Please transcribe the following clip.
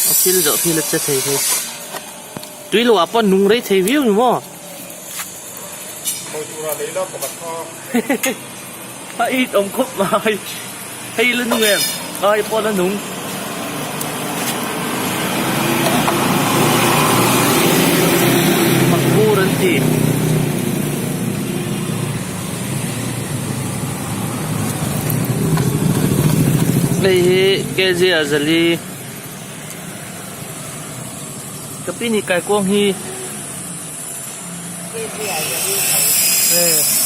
A thil zawh thil a che thei thei. Tui lo ah pawh nung rei thei viau ni maw? A it awm khawp mai. Hei la nung em? A hei pawh la nung. Pakbur an ti. Hei hi kg ah zali ka pi nih kaikuang hi. Kg ah zali tho. Eh.